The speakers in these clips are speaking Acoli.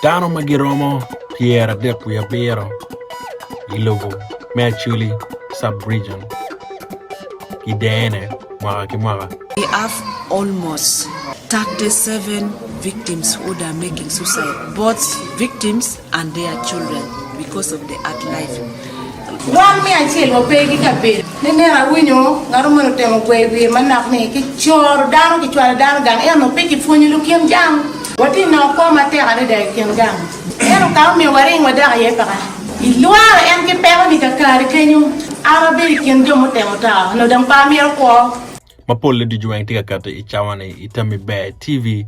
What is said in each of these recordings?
Dano ma giromo 37 i lobo me Acholi Sub-Region gidene mwaka ki mwaka. We have almost 37 victims who are making suicide, both victims and their children because of the hard life. Wan me acel wape ki kabedo. Nenen awinyo ngat moni otemo gweyo wiye manok ni kicoro dano kicwalo dano gang ento pe kipwonyo lukin jang. Watye nongo kwo matek adada i kin gang ento ka omiyo waring wadok iye paka. Ilwaro en ki peko ni kakare kenyo an abedo i kin jo mutemo to onongo dong pe amito kwo. Ma polle ducu weng tye ka kati i cawa ni i Tammi Ber TV.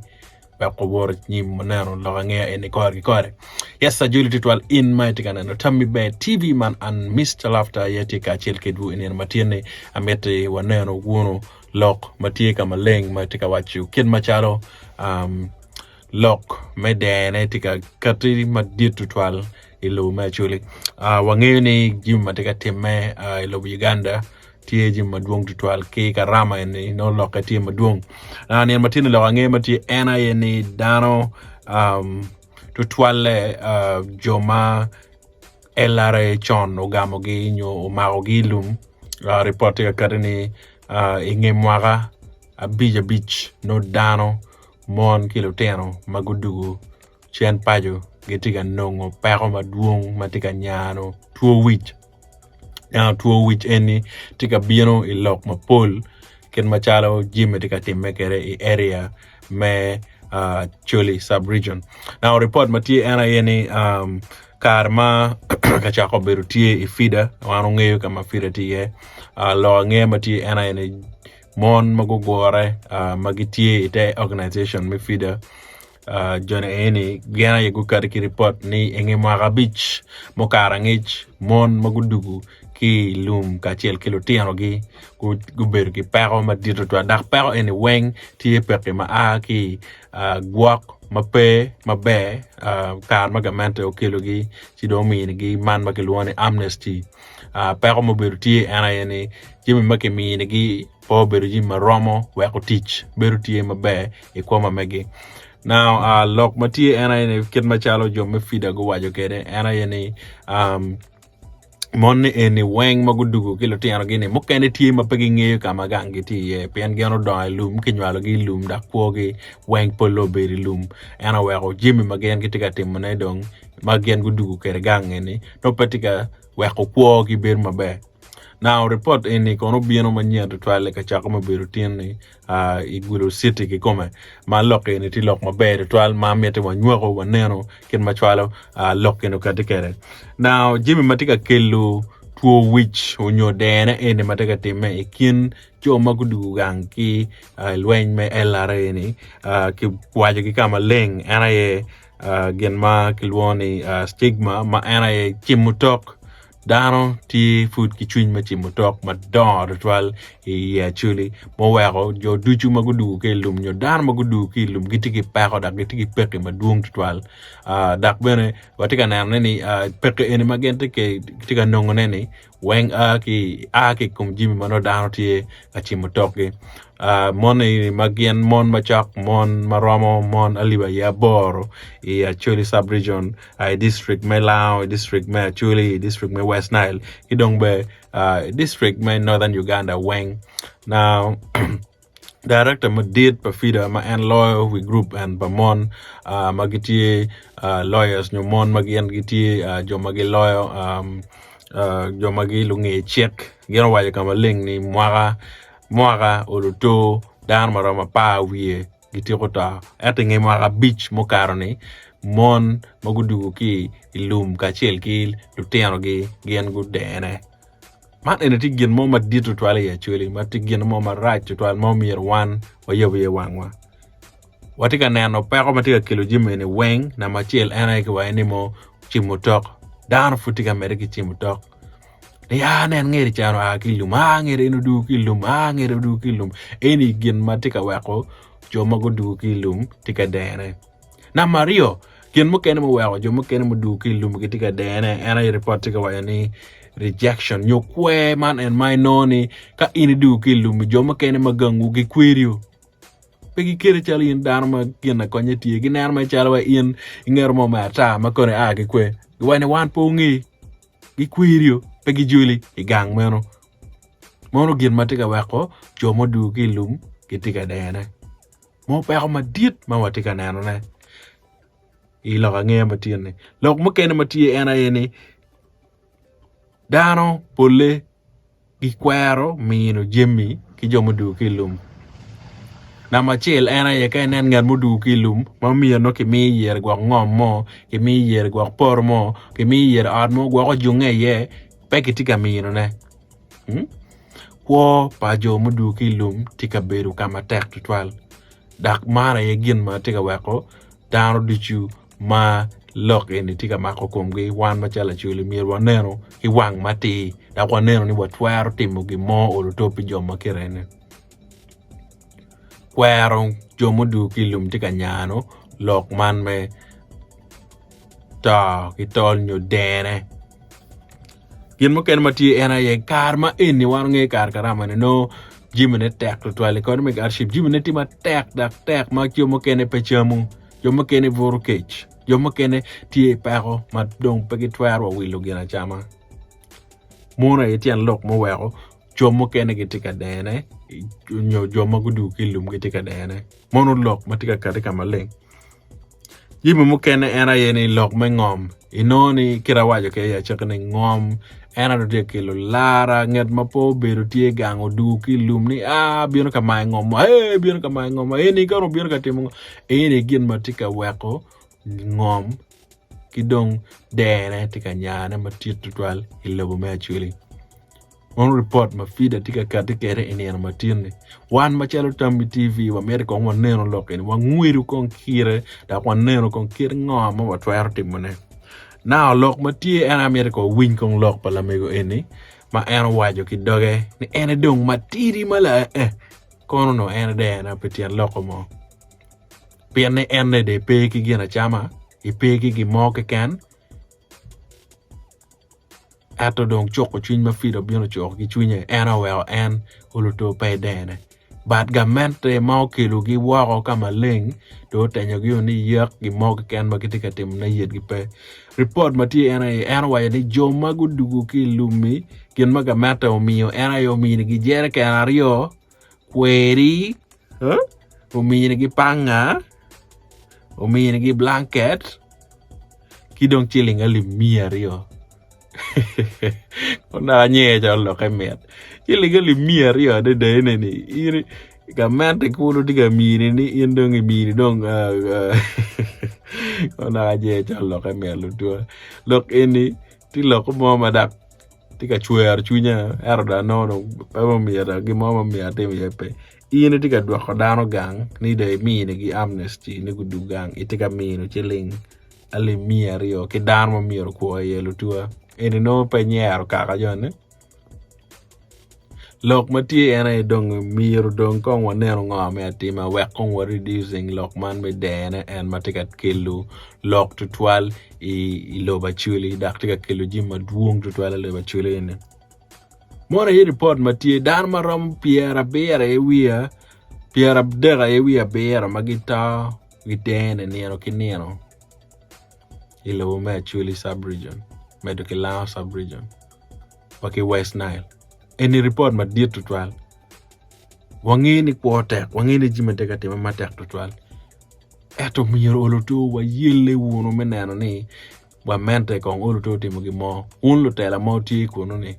Wek wawot anyim waneno lok angeya eni kore ki kore. Yes, ajoli tutwal in ma itye ka neno Tammi Ber TV man an Mister Laughter aye tye kacel kedwu i nino matin-ni. Amiti waneno wunu lok ma tye ka maleng ma tye ka waco kit macalo um, lok me dene tye ka kati madit tutwal i lobo me Acholi. Uh, wangeyo ni jami ma tye ka timme uh, i lobo Uganda tye jami madwong tutwal ki karama eni nongo lokke tye madwong. Uh, nino matye ni lok ange ma tye en aye ni dano um, tutwalle uh, jo ma LRA con ogamogi nyo omakogi i lum uh, ripot tye ka kati ni uh, i nge mwaka abic abic nongo dano mon ki lutino ma gudugo cen paco gitye ka nongo peko madwong ma tye ka nyano two wic. Ento two wic eni tye ka bino i lok mapol kit macalo jami tye ka timme kwede i area me Acholi sub region. Now ripot ma tye en aye ni kare ma kacako obedo tye i FIDA wan wangeyo ka ma FIDA tye iye lok angeya ma tye en aye ni mon ma gugure ma gitye i te organization me FIDA Joni eni gin aye gukati ki ripot ni i nge mwaka abic mukato angec mon ma gudugo ki i lum kacel ki lutinogi gubedo ki peko madit tutwal dok peko eni weng tye peki ma a ki i gwok ma pe maber kare ma gamente okelogi ci dong ominigi man ma kilwongo ni amnesty peko ma obedo tye en aye ni jami ma kiminigi pe obedo jami ma romo weko tic bedo tye maber i kwo ma megi. Now, uh, lok ma tye en aye ni kit macalo jo me FIDA guwaco kwede en aye ni um, mon ni eni weng ma gudugo ki lutinogi ni mukene tye ma pe gingeyo ka ma gang gitye iye pien gin odongo i lum kinywalogi i lum dok kwogi weng polle obedo i lum en oweko jami ma gin gitye ka timone dong ma gin gudugo kwede gang eni nongo pe tye ka weko kwogi bedo maber. Now report eni kono obino manyen tutwal i kacako me bedo tin-ni i Gulu City kikome ma lok eni tye lok maber tutwal ma mitte wanywako waneno kit ma cwalo lok eni okati kwede. Now jami ma tye ka kelo two wic onyo dene eni ma tye ka timme i kin jo ma gudugo gang ki lweny me LRA ni kiwaco ki ka maleng en aye gin ma kilwongo ni stigma ma en aye cimo tok Dano tye pud ki cwiny me cimo tok madongo tutwal i Acholi ma oweko jo ducu ma gudugo ki i lum nyo dano ma gudugo ki i lum gitye ki peko dok gitye ki pekki madwong tutwal dok bene watye ka nenone ni pekki eni ma gin tye ka nongone-ni weng a ki i kom jami ma nongo dano tye ka cimo tokgi. Mon eni ma gin mon macok mon ma romo mon alip aye aboro i Acholi sub region i district me Lango, i district me Acholi, i district me West Nile ki dong bene i district me Northern Uganda weng. Now director madit pa FIDA ma en loyo wi group en pa mon ma gitye lawyers nyo mon ma gin gitye jo ma giloyo jo ma gilunge cik gin owaco ka maleng ni mwaka mwaka oluto dano ma romo apar wiye gityeko to. Ento i nge mwaka abic mukato-ni, mon ma gudwogo ki i lum kacel ki lutinogi gin gudene. Man eni tye gin mo madit tutwal i Acholi, ma tye gin mo marac tutwal ma omyero wan wayab iye wangwa. Watye ka neno peko ma tye ka kelo jami eni weng, namba acel en aye kiwaco ni mo cimo tok, dano pud tye ka medde ki cimo tok. Ni aa nen ngeri ca oa ki i lum, aa ngeri en odwogo ki i lum, aa ngeri odwogo ki i lum. Eni gin ma tye ka weko jo ma gudwogo ki i lum tye ka dene. Namba aryo, gin mukene muweko jo mukene mudwogo ki i lum gitye ka dene en aye ripot tye ka waco ni rejection nyo kwer man en ma inongo ni ka in idwogo ki i lum jo mukene ma gangwu gikwerio. Pe giketi calo in dano ma gin akonye tye, gineno mere calo wa in ingeto mo me ata ma koni ia ki kwe. Giwaco ni wan pe wungeyi, gikwirio pe gijoli i gang meno. Mono gin ma tye ka weko jo mudugo ki i lum gitye ka dene. Mo peko madit ma watye ka nenone i lok angeya ma tye-ni. Lok mukene ma tye en aye ni dano polle gikwero mino jami ki jo mudugo ki i lum. Namba acel en aye ka inen ngat mudugo ki i lum ma myero nongo kimiyo yere gwok ngom mo, kimiyo yere gwok poto mo, kimiyo yere ot mo gwok ojunge iye pe kitye ka minone. Kwo pa jo mudugo ki i lum tye ka bedo ka matek tutwal dok man aye gin ma tye ka weko dano ducu ma lok eni tye ka mako komgi wan macalo Acholi myero wanenu ki wang matir dok wanenu ni watwero timo gin mo olo to pi jo ma kite eni. Kwero jo mudugo ki i lum tye ka nyano lok man me to ki tol nyo dene. Gin mukene ma tye en aye kare ma eni wan wangeyo kare karama ni nongo jamine tek tutwal economic hardship jamine tye matek dok tek ma jo mukene pe camo. Jo mukene buto kec, jo mukene tye i peko ma dong pe gitwero wa wilo gin acama. Mono aye tyen lok muweko jo mukene gitye ka dene nyo jo ma gudwogo ki i lum gitye ka dene. Mono lok ma tye ka kati ka maleng. Jami mukene en aye ni lok me ngom inongo ni kit awaco kwede i acakki ni ngom en aye tye ka kelo lara ngat ma pe obedo tye gang odwogo ki i lum ni aa bino ka mayo ngom ee bino ka mayo ngom eni kono obino ka timo ngo eni gin ma tye ka weko ngom ki dong dene tye ka nyane madit tutwal i lobo me Acholi. Mono ripot ma FIDA tye ka kati kwede i nino ma tin-ni. Wan macalo Tambi TV wamito kong wanenu lok eni, wangwedu kong kite dok wanenu kong kit ngo ma watwero timone. Now lok ma tye en amito kong wawiny kong lok pa lamego eni ma en owaco ki doge ni en dong matidi ma la eh kono onongo en dena pi tyen loko mo pien ni en dong pe ki gin acama, pe ki gin mo keken. Ento dong cuko cwiny ma Fida obino ocuko ki cwinye en oweko en oluto pe edene. But gamente ma okelogi woko ka maleng dong otenyogi ni yek gin mo keken ma gitye ka timone yetgi pe. Ripot ma tye en aye en owaco ni jo ma gudugo ki i lum-mi gin ma gamente omiyo en aye ominigi jereken aryo kweri, ominigi panga, ominigi blanket ki dong ciling alip miya aryo onongo anyer calo lokke mit ciling alip miya aryo adada eni in gamente kulu tye ka mini ni in dong imini dong onongo anyer calo lokke mit lutuwa lok eni tye lok mo ma dok tye ka cwero cwinya ento dong anongo dong pe omyero gin mo ma myero atim iye pe. In itye ka dwoko dano gang ni dong iminigi amnesty ni gudug gang itye ka mino ciling alip miya aryo ki dano ma myero okwo iye lutuwa eni nongo pe nyero kaka joni. Lok ma tye en aye dong myero dong kong wanenu ngo me atima wek kong wa reducing lok man me dene en ma tye ka kelo lok tutwal i lobo Acholi dok tye ka kelo jami madwong tutwal i lobo Acholi eni. Mono aye ripot ma tye dano ma romo pyerabiro aye wiye 30 aye wiye abiro ma gito gidene nino ki nino i lobo me Acholi sub region medo ki Lango sub region. wa ki West Nile. Eni ripot madit tutwal. Wangeyo ni kwo tek, wangeyo ni jami tye ka timme matek tutwal. Ento myero olo to wayelle wunu me neno ni gamente kong olo to otimo gin mo. Wun lutela ma wutye kunu ni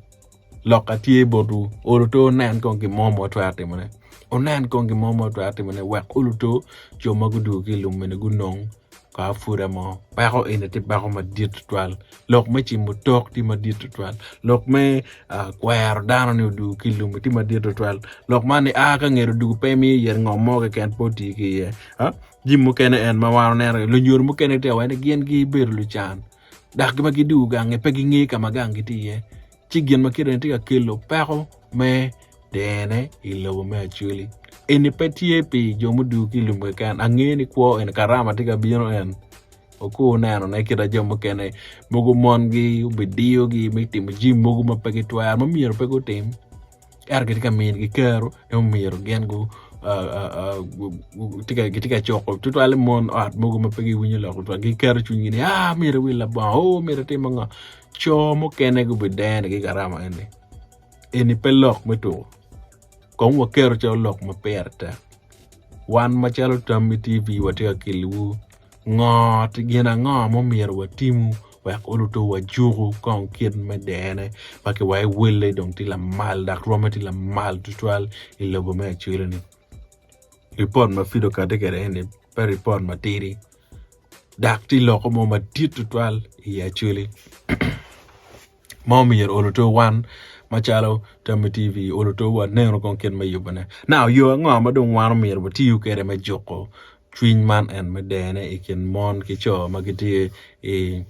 lokka tye botwu olo to wunen kong gin mo ma wutwero timone. Wunen kong gin mo ma wutwero timone wek olo to jo ma gudwogo ki i lum eni gunong ka apuda mo. Peko eni tye peko madit tutwal. Lok me cimo tok tye madit tutwal. Lok me kwero dano ni odwogo ki i lum tye madit tutwal. Lok man ni a ka nget odwogo pe imiyo yer ngom mo keken pe oti ki iye. Jami mukene en ma wan waneno lunyodo mukene tye ka waco ni gin gibedo lucan dok ma gidwogo gangi pe gingeyo ka ma ganggi tye iye. Ci gin ma kite ni tye ka kelo peko me dene i lobo me Acholi. Eni pe tye pi jo mudwogo ki i lum keken. Angeyo ni kwo eni karama tye ka bino en. Okur nenone kit ma jo mukene mogo mongi obidiyogi me timo jami mogo ma pe gitwero ma myero pe gutim ento gitye ka minigi kero ni myero gin gu. gitye ka cuko tutwalle mon ot mogo ma pe giwinyo lok tutwal giketo cwinygi ni aa myero iwil labongo oo myero itim ango co mukene gubidene ki karama eni eni pe lok me tuko kong waketo calo lok ma pire tek wan macalo Tammi TV watye ka keliwu Ngo gin ango ma omyero watimu wek oluto wajuku kong kit me dene ma kiwaco welle dong tye lamal dok rwomme tye lamal tutwal i lobo me Acholi-ni. Ripot ma pud okati kwede eni pe ripot matidi dok tye loko mo madit tutwal i Acholi. Ma omyero oluto wan macalo Tammi TV oluto waneno kong kit me yubone. Now yo ango ma dong wan omyero watiyu kwede me juko cwiny man en me dene i kin mon ki co ma gitye i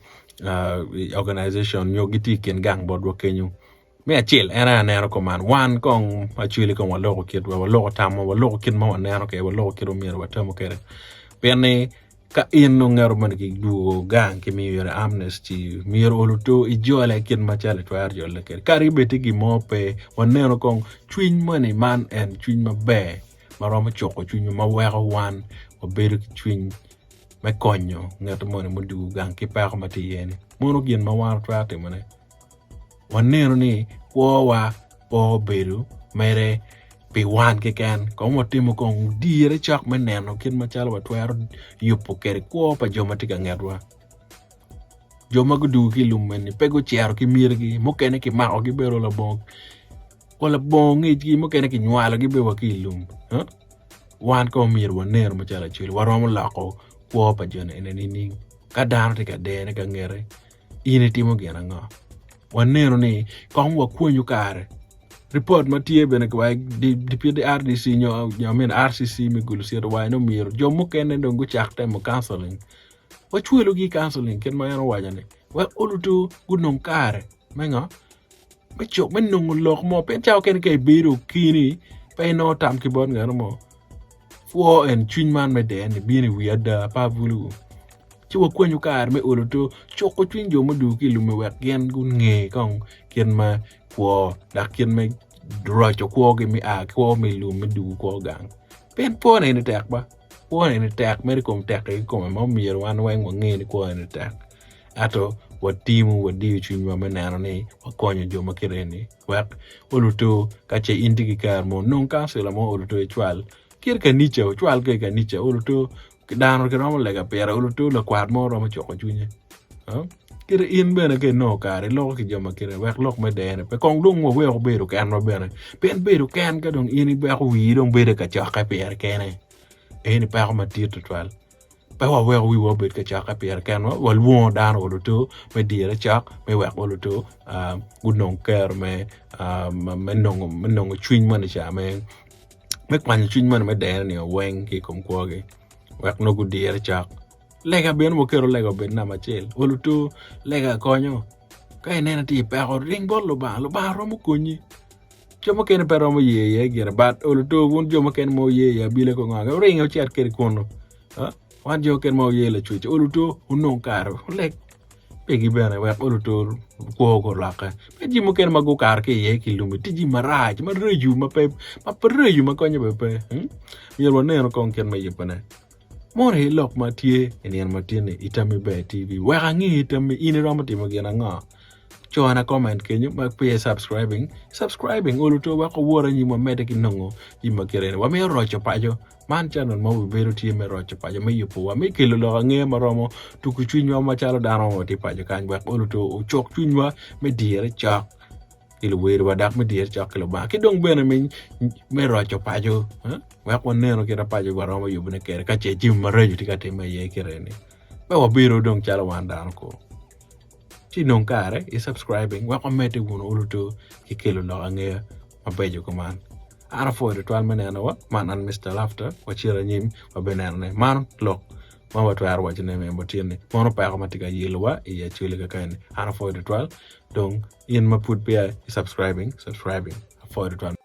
organization nyo gitye i kin gang botwa kenyo. Me acel en aye aneno kuman wan kong actually kong waloko kitwa waloko tamwa waloko kit ma waneno kwede waloko kit ma myero watamu kwede pien ni Ka in nongo ngat moni kidwogo gang kimiyo ite amnesty myero olo to ijole kit macalo itwero jole kwede kadi bed tye gin mo pe waneno kong cwiny moni man en cwiny maber ma romo cuko cwinywa ma weko wan wabedo ki cwiny me konyo ngat moni mudwogo gang ki peko ma tye iye ni mono gin ma wan watwero timone. Waneno ni kwowa pe obedo mere pi wan keken kong watimo kong dire cok me neno kit macalo watwero yubo kwede kwo pa jo ma tye ka ngetwa. Jo ma gudwogo ki i lum eni pe gucito ki mitigi mukene kimakogi bedo labongo wa labongo ngecgi mukene kinywalogi bene wa ki i lum wan kong myero wanenu macalo acel waromo loko kwo pa joni eni nining ka dano tye ka dene ka ngete. In itimo gin ango? Waneno ni kong wakwonyo kare. Ripot ma tye bene kiwaco DPD RDC nyo I mean RCC me Gulu City owaco ni omyero jo mukene dong gucak temo counseling. Wacwelogi i counseling kit ma en owaco ni wek oluto gunong kare me ngo? Me cok me nongo lok mo pien cawa mukene ka ibedo keni pe inongo tam ki bot ngat mo. Pwo en cwiny man me dee ni bino i wi ada pa bulu. Ci wakwanyo kare me olo to cuko cwiny jo muduku ki i lume wek gin gunge kong kit me kwo dok kit me roco kwogi me a kwo me lum me dugu kwo gang. Pien kwo eni tek ba, kwo eni tek medo i kom tekke kikome ma omyero wan weng wange ni kwo eni tek. Ento watimo wadiyo cwinywa me neno ni wakonyo jo ma kite eni wek oluto ka ce in tye ki kero mo nong kancila mo oluto icwal kit kanica ocwal ki i kanica oluto dano giromo lega pire oluto lakwat mo romo cuko cwinye kit in bene ka inongo kare iloko ki jo ma kite wek lok me dene pe kong dong waweko bedo kenwa bene pien bedo ken ka dong in iweko wii dong bedo i kacokke pire kene eni peko madit tutwal. Pe waweko wiwa obed ka cokke pire kenwa, walwongo dano oluto me dire cok me wek oluto gunong kero me nongo cwiny moni ca me kwanyo cwiny moni me dene-ni weng ki i kom kwogi wek nongo gudire cok. Lega bene waketo lega obed namba acel oluto lega konyo ka ineno itye i peko ring bot Lubanga, Lubanga romo konyi. Jo mukene pe romo ye iye gire but oluto wun jo mukene ma wuye iye abila ko ngo wuringo wucit kwede kunu wan jo mukene ma wuye lacwec oluto wunong kare wuleg pigi bene wek oluto kwo olokke pe jami mukene ma gukato ki iye ki lumi tye jami marac maraco ma pe raco ma konye bene pe myero wanenu kong kit me yubone mono aye lok ma tye i nino ma tye-ni i Tammi Ber TV wek ange tammi in iromo timo gin ango. Cona comment kenyo ma peya subscribing, subscribing olo to wek owor anyim wamedde ki nongo jami ma kite ni. Wamito roco paco. Man channel ma obibedo tye me roco paco, me yubo wa, me kelo lok angeya ma romo tugo cwinywa macalo dano ma watye paco kany wek olo to ocuk cwinywa me dire cok ki luwedewa dok me dire cok ki Lubanga ki dong bene me, me roco paco wek wanenu kit ma paco waromo yubone kwede ka ce jami maraco tye ka timme iye kite ni. Pe wabedo dong calo wan dano ko. Ci nong kare i subscribing wek wamedde wunu oluto ki kelo lok angeya mabeco kuman. An apwoyo tutwal me nenowa, man an Mister Laughter, wacito anyim wabinenone. Man lok ma watwero wacone me mutin-ni, mono peko ma tye ka yelowa i Acholi kakani. An apwoyo tutwal, dong in ma pud peya i subscribing, subscribing. Apwoyo tutwal.